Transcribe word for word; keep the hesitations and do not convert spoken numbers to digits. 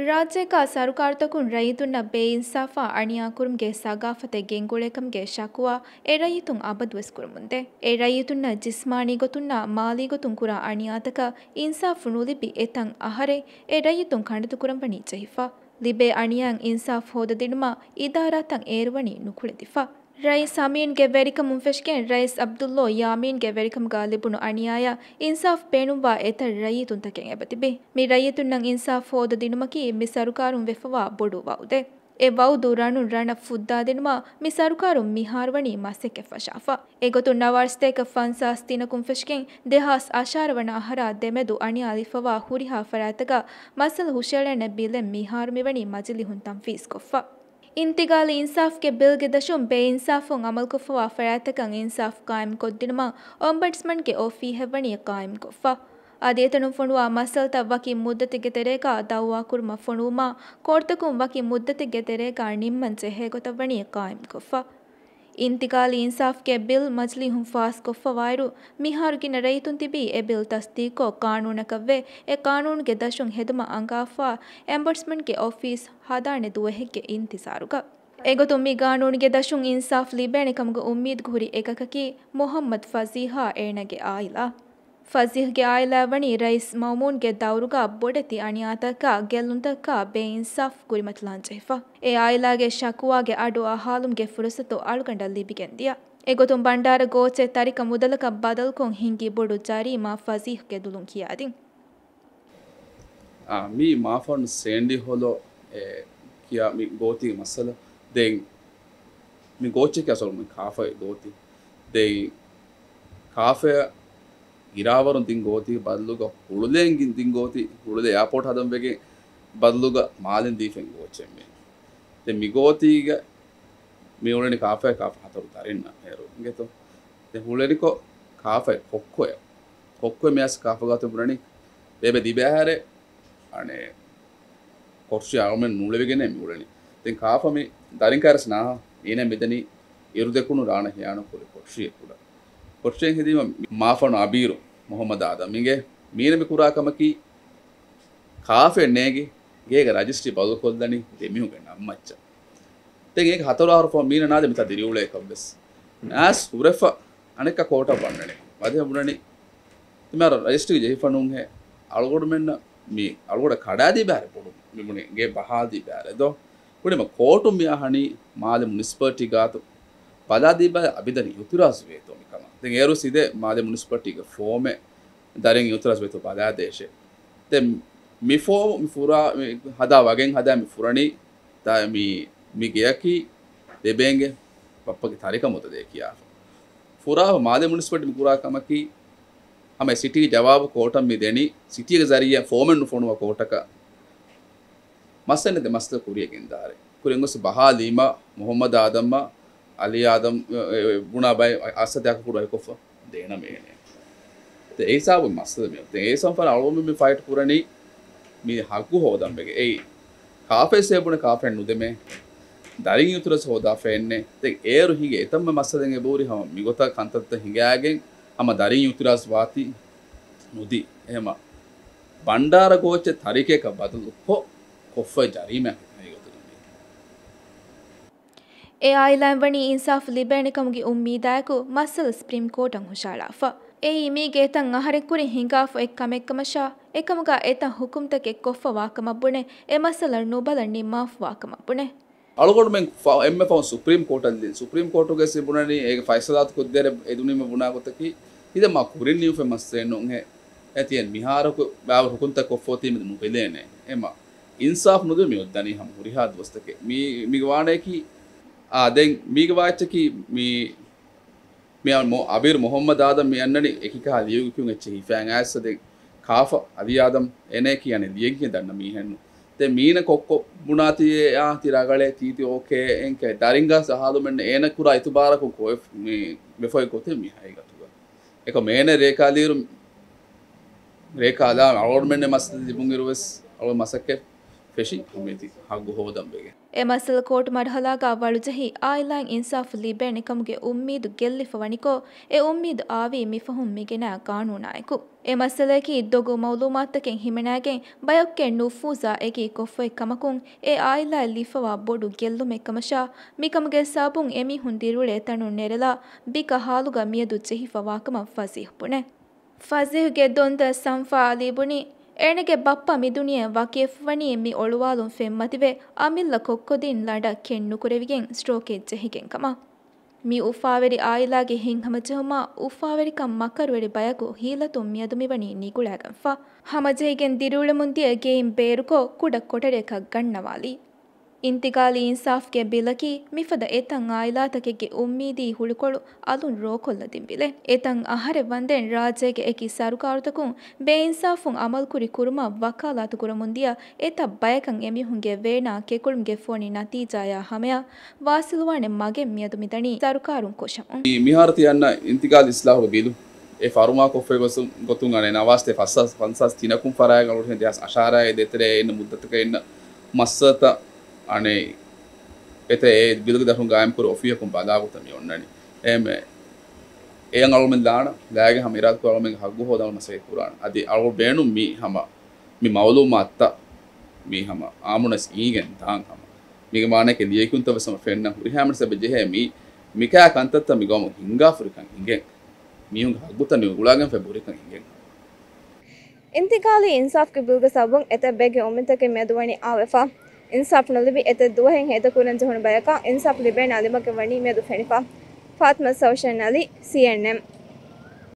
ރާއްޖޭގަ ސަރުކާރުތަކުން ރައްޔިތުންނަށް ބޭއިންސާފާ އަނިޔާކުރުމުގެ ސަގާފަތެއް ގެންގުޅޭކަމުގެ ޝަކުވާ އެ ރައްޔިތުން އަބަދުވެސް ކުރަމުންދޭ. އެ ރައްޔިތުންނަށް ޖިސްމާނީ ގޮތުންނާ މާލީ ގޮތުން ކުރާ އަނިޔާތަކަށް އިންސާފު ނުލިބި އެތައް އަހަރެއް އެ ރައްޔިތުން ކަނޑަތުކުރަން ވަނީ ޖެހިފަ. ލިބޭ އަނިޔާއަށް އިންސާފު ހޯދަދިނުމަށް އިދާރާތައް އޭރުވަނީ ނުކުޅެދިފަ. ރައީސް އަމީންގެ ވެރިކަމުން ފެށިގެން ރައީސް ޢަބްދުﷲ ޔާމީންގެ ވެރިކަމުގަ ލިބުނު އަނިޔާއަށް އިންސާފު ބޭނުންވާ އެތައް ރައްޔިތުންތަކެއް އެބަތިބި. މި ރައްޔިތުންނަށް އިންސާފު ހޯދަދިނުމަކީ މި ސަރުކާރުން ވެފަވާ ބޮޑު ވައުދެއް. އެ ވައުދު ރަނުން ރަނަށް ފުއްދާދިނުމަށް މި ސަރުކާރުން މިހާރުވަނީ މަސައްކަތް ފަށާފަ. އެގޮތުން ނަވާރަސަތޭކަ ފަންސާސް ދިނަކުން ފެށިގެން ދެހާސް އަށާރަ ވަނަ އަހަރާ ދެމެދު އަނިޔާލިފަވާ ހުރިހާ ފަރާތްތަކަށް މައްސަލަ ހުށައެޅޭނެ ބިލެއް މިހާރު މިވަނީ މަޖިލީހުން ތަންފީޒްކޮށްފަ. އިންތިގާލީ އިންސާފްގެ ބިލްގެ ދަށުން ބޭއިންސާފުން އަމަލުކޮށްފަވާ ފަރާތްތަކަށް އިންސާފް ޤާއިމްކޮށްދިނުމަށް އޮމްބަޑްސްމަންގެ އޮފީހެއް ވަނީ ޤާއިމްކޮށްފަ. އަދި އެތަނުން ފޮނުވާ މައްސަލަތައް ވަކި މުއްދަތެއްގެ ތެރޭގަ ދައުވާކުރުމަށް ފޮނުވުމަށް ކޯޓުތަކުން ވަކި މުއްދަތެއްގެ ތެރޭގަ ނިންމަން ޖެހޭ ގޮތަށް ވަނީ ޤާއިމްކޮށްފަ. އިންތިގާލީ އިންސާފްގެ ބިލް މަޖިލީހުން ފާސްކޮށްފަވާއިރު، މިހާރު ގިނަ ރައްޔިތުން ތިބީ އެ ބިލް ތަސްދީޤުކޮށް ޤާނޫނަކަށްވެ، އެ ޤާނޫނުގެ ދަށުން ހެދުމަށް އަންގާފަ އޮމްބަޑްސްމަންގެ އޮފީސް ހަދާނެ ދުވަހެއްގެ އިންތިޒާރުގަ. އެގޮތުން މި ގާނޫނުގެ ދަށުން އިންސާފް ލިބޭނެ ކަމުގެ އުއްމީދުގަ ހުރި އެކަކަކީ މުޙައްމަދު ފަޒީހާ އޭނާގެ ޢާއިލާ. ފަޒީހްގެ ޢާއިލާ ވަނީ ރައީސް މައުމޫންގެ ދައުރުގަ ބޮޑެތި އަނިޔާތަކާ ގެއްލުންތަކާ ބޭއިންސާފް ކުރިމަތިލާން ޖެހިފަ. އެ ޢާއިލާގެ ޝަކުވާގެ އަޑު އަހާލުމުގެ ފުރުޞަތު އަޅުގަނޑަށް ލިބިގެންދިޔަ. އެގޮތުން ބަންޑާރަ ގޯއްޗެއް ތަރިކަ މުދަލަކަށް ބަދަލުކޮށް ހިންގި ބޮޑު ޖަރީމާ ފަޒީހްގެ ދުލުން ކިޔާދިން. އާ، މީ މާފަން ސޭންޑި ހޮލޯ އެ ކިޔާ މި ގޯތީގެ މައްސަލަ. ދެން މި ގޯއްޗެއް ކިޔާ ސޮރުމެ ކާފަ ގޯތި. ދެން ކާފަ އިރާވަރުން ދިން ގޯތީ ބަދަލުގަ ހުޅުލޭން ގިން ދިން ގޯތި، ހުޅުލޭ އެއާޕޯޓް ހަދަން ވެގެން ބަދަލުގަ މާލެން ދީފެން ގޯއްޗެއް މީ. ދެން މި ގޯތީގަ މި އުޅެނީ ކާފަ، ކާފަ ހަތަރު ދަރިންނަށް އޭރު އިނގޭތޯ. ދެން ހުޅެނިކޮށް ކާފަ ކޮއްކޮއެއް. ކޮއްކޮއެއް މިއަސް ކާފަ ގާތު ބުނަނީ ބޭބެ ދިބަހަރެ އަނެ ކޮށި އަޅުމެން ނޫޅެވިގެނެއް މި އުޅެނީ. ދެން ކާފަ މި ދަރިން ކައިރިސް ނާހަ އޭނަ މިދަނީ އިރުދެކުނު ރާނަ ހިޔާނު ކުރި ކޮށިއެއް ކުޑަ. ކޮށިއެއް ހެދީމަ މާފަނު އަބީރު މުހައްމަދު އާދަމް އިނގޭ މީނަ މި ކުރާ ކަމަކީ ކާފައެއް ނޭގި ގޭގެ ރަޖިސްޓްރީ ބަދަލުކޮށްލަނީ ދެ މީހުންގެ ނަން މައްޗަށް. ދެން އޭގެ ހަތަރު އަހަރު ފަހު މީނަ ނާދެ މިތާ ދިރިއުޅޭ ކަށްވެސް. އައިސް ހުރެފަ އަނެއްކާ ކޯޓަށް ވަންނަނީ. ވަދެ ބުނަނީ ތިމާރު ރަޖިސްޓްރީ ޖެހިފަ ނޫންހޭ. އަޅުގަޑުމެންނަށް މި އަޅުގަޑަށް ކަޑާދީ ބާރެ ބޮޑު މި ބުނި ގޭ ބަހާދީ ބާރެ ދޯ. ކުރިމަ ކޯޓުން މި އަހަނީ މާލެ މުނިސިޕަލްޓީ ގާތު ބަލާދީ ބާރެ އަބިދަނީ އިއުތިރާޒު ވޭތޯ މިކަމަށް. ދެން އޭރު ސިދެ މާލެ މުނިސިޕަލްޓީގެ ފޯމެއް ދަރިން އިއުތިރާޒު ވޭތޯ ބަލާދޭށޭ. ދެން މި ފޯމު މި ފުރާ، މި ހަދާ ވަގެން ހަދާ މި ފުރަނީ ދާ މި، މި ގެއަކީ ދެބޭންގެ ބައްޕަގެ ތަރިކަމުގަ ދޭ ކިޔާފަ. ފުރާ މާލެ މުނިސިޕަލްޓީ މި ކުރާ ކަމަކީ ހަމަ ސިޓީގެ ޖަވާބު ކޯޓަށް މި ދެނީ، ސިޓީގެ ޒަރީއާ ފޯމެއް ނުފޮނުވާ ކޯޓަކަށް މައްސަލަ ދެ މައްސަލަ ކުރިޔަށް ގެންދާރޭ. ކުރިން ގޮސް ބަހާލީމަ މުހައްމަދު އާދަމްއާ އަލީ އާދަމް، އެ، އެ، ބުނާ ބައި އައްސަ ދެއަކަ ކުޑަ އެކޮށްފަ ދޭނަމޭނެ. ދެ އެ ހިސާބު މައްސަލަ މި. ދެ އެ ސަންފަރ އަޅުގަނޑު މި ފައިޓް ކުރަނީ މި ހައްގު ހޯދަން ވެގެ. އެއީ ކާފައިސޭ ބުނެ ކާފައިން ނުދެމޭ. ދަރިން އިއުތިރާޒު ހޯދާފައެއްނެ. ދެ އޭރު ހިނގެ އެތަންމެ މައްސަލައެއް އެބަހުރި ހަމަ މިގޮތަށް ކަންތައްތައް ހިނގާގެން ހަމަ ދަރިން އިއުތިރާޒު ވާތީ ނުދީ. އެހެމަ ބަންޑާރަ ގޯއްޗެއް ތަރިކައަކަށް ބަދަލު ކޮށް، ކޮށްފައި ޖަރީމަ ހައިގޮތުގަ މީ. އެ އާއިލާއިން ވަނީ އިންސާފު ލިބޭނެ ކަމުގެ އުއްމީދާއެކު މައްސަލަ ސްޕްރީމް ކޯޓަށް ހުށަހަޅާފަ. އެއީ މީގެ އެތައް އަހަރެއް ކުރިން ހިނގާފަ އޮތް ކަމެއްކަމަށާ، އެކަމުގަ އެތައް ހުކުމްތަކެއް ކޮށްފަ ވާކަމަށް ބުނެ، އެ މައްސަލަ ނުބަލަ ނިންމާފަ ވާކަމަށް ބުނެ. އަޅުގަނޑުމެން ފަ-، އެންމެ ފަހުން ސުޕްރީމް ކޯޓަށް ލި-، ސުޕްރީމް ކޯޓުގެ ސި ބުނަނީ އޭގެ ފައިސަލާތު ކުއްދޭރެ އެދުނީމަ ބުނާ ގޮތަކީ، ހިދަ މާ ކުރިން ނިޔުފެ މައްސަލައެއް ނޫންހޭ. އެތިއެން މިހާރަކު ބާވަރު ހުކުމްތައް ކޮށްފޯތީ މި ނުބެލޭނެ. އެމަ އިންސާފް ނުދޭ މި އޮއްދަނީ ހަމަ ހުރިހާ ދުވަސްތަކެއް. މީ، މީގެ ވާނެއަކީ، އާ، ދެން މީގެ ވާއެއްޗަކީ މީ، މި އަ-، މޮ-، އަބީރު މުހައްމަދު އާދަމް މި އަންނަނީ އެކިކަހަލަ ލިޔުގެ ކިޔުން އެއްޗެއް ހިފައިން އައިސް ދެން ކާފަ އަލީ އާދަމް އޭނައަކީ އަނެއް ލިޔެން ކިޔަން ދަންނަ މީހެއްނު. ދެން މީނަ ކޮއްކޮ ބުނާތީ އާ ތި ރަގަޅޭ ތީ ތި އޯކޭ އެންކެ ދަރިންގާ ސަހާލުމެން އޭނަ ކުރާ އިތުބާރަކުން ކޮއެ މި ވެފައި ގޮތެއް މި ހައިގަތުގަ. އެކަމް އޭނަ ރޭކާލިއިރު، ރޭކާލާ އަޅުގަނޑުމެންނެ މަސައްކަތް ލިބުންއިރުވެސް އަޅުގަނޑު މަސައްކަތް ފެށި ކުރިމަތި ހައްގު ހޯދަން ވެގެން. އެ މައްސަލަ ކޯޓު މަރުހަލާގަ ވަޅުޖެހި އާއިލާއިން އިންސާފު ލިބޭނެ ކަމުގެ އުއްމީދު ގެއްލިފަ ވަނިކޮށް، އެ އުއްމީދު އާވީ މިފަހުން މިގެނައި ގާނޫނާއެކު. އެ މައްސަލަޔަކީ ދޮގު މައުލޫމާތުތަކެއް ހިމެނައިގެން ބަޔަކުގެ ނުފޫޒާ އެކީ ކޮށްފައި ކަމަކުން، އެ އާއިލާއަށް ލިބިފަވާ ބޮޑު ގެއްލުމެއް ކަމަށާ، މިކަމުގެ ސަބަބުން އެމީހުން ދިރިއުޅޭ ތަނުން ނެރެލާ ބިކަހާލުގަ މިއަދު ޖެހިފަ ވާކަމަށް ފަޒީހް ބުނޭ. ފަޒީހްގެ ދޮންތަ ސަންފާ އަލީ ބުނީ، އޭނަގެ ބައްޕަ މި ދުނިޔެއަށް ވަކިވެފަވަނީ މި އޮޅުވާލުން ފެންމަތިވެ، އަމިއްލަ ކޮއްކޮދިން ލަނޑަށް ކެތް ނުކުރެވިގެން ސްޓްރޯކެއް ޖެހިގެން ކަމަށް. މި އުފާވެރި އާއިލާގެ ހިތްހަމަޖެހުމާ އުފާވެރިކަން މަކަރުވެރި ބަޔަކު ހީލަތުން މިއަދު މިވަނީ ނިގުޅައިގަންފަ. ހަމަޖެހިގެން ދިރިއުޅެމުންދިޔަ ގެއިން ބޭރުކޮށް ކުޑަ ކޮޓަރިއަކަށް ގަންނަވާލީ. އިންތިގާލީ އިންސާފްގެ ބިލަކީ މިފަދަ އެތައް އާއިލާތަކެއްގެ އުއްމީދީ ހުޅުކޮޅު އަލުން ރޯކޮށްލަދިން ބިލެއް. އެތައް އަހަރެއް ވަންދެން ރާއްޖޭގެ އެކި ސަރުކާރުތަކުން ބޭއިންސާފުން އަމަލުކުރި ކުރުމަށް ވަކާލާތު ކުރަމުންދިޔަ އެތައް ބަޔަކަށް އެމީހުންގެ ވޭނާ ކެކުޅުމުގެ ފޮނި ނަތީޖާޔާ ހަމަޔަށް ވާސިލުވާނެ މަގެއް މިއަދު މިދަނީ ސަރުކާރުން ކޮށަމުން. މި މިހާރު ތިޔަންނަ އިންތިގާލް އިސްލާހުގެ ބިލު އެ ފަރުމާކޮށްފައި ގޮސް-، ގޮތުން އަނެއް ނަވާސްތޭ ފަންސާސް، ފަންސާސް ތިނަކުން ފަރާތް އަޅުގަނޑު ދެހާސް އަށާރައިގެ ދޭތެރޭ އިންނަ މުއްދަތަކަށް އިންނަ މައްސަލަތައް އަނެއް އެތައް އެ ބިލުގެ ދަށުން ގާއިމްކުރި އޮފީހަކުން ބަލާ ގޮތަށް މި އޮންނަނީ. އެހެންވެ، އެ އަޅުމެން ލާނަ ލާގެ ހަމަ އިރާދަކުރާ އަޅުމެންގެ ހައްގު ހޯދާ މަސައްކަތް ކުރާނެ. އަދި އަޅު ބޭނުން މި ހަމަ މި މައުލޫމާތުތައް މި ހަމަ އާމުނަސް އީގެން ދާން ހަމަ. މީގެ މާނައަކީ ލިޔެކިޔުންތައް ވެސް ހަމަ ފެންނަ ހުރިހާ މަންސަބެއް ޖެހޭ މީ މިކާ ކަންތައްތައް މި ގައުމު ހިންގާފުރިކަން އިނގެން. މީހުންގެ ހައްގުތައް ނިގުޅާގެންފައި ބުރިކަން އިނގެން. އިންތިގާލީ އިންސާފްގެ ބިލްގެ ސަބަބުން އެތައް ބައެއްގެ އުއްމީދުތަކެއް މިއަދު ވަނީ އާވެފަ. އިންސާފް ނުލިބި އެތައް ދުވަހެއް ހޭދަކުރަން ޖެހުނު ބަޔަކަށް އިންސާފް ލިބޭނެ އަލިމަގެއް ވަނީ މިއަދު ފެނިފަ. ފާތިމަ ސައުޝަން އަލީ، ސީއެންއެމް.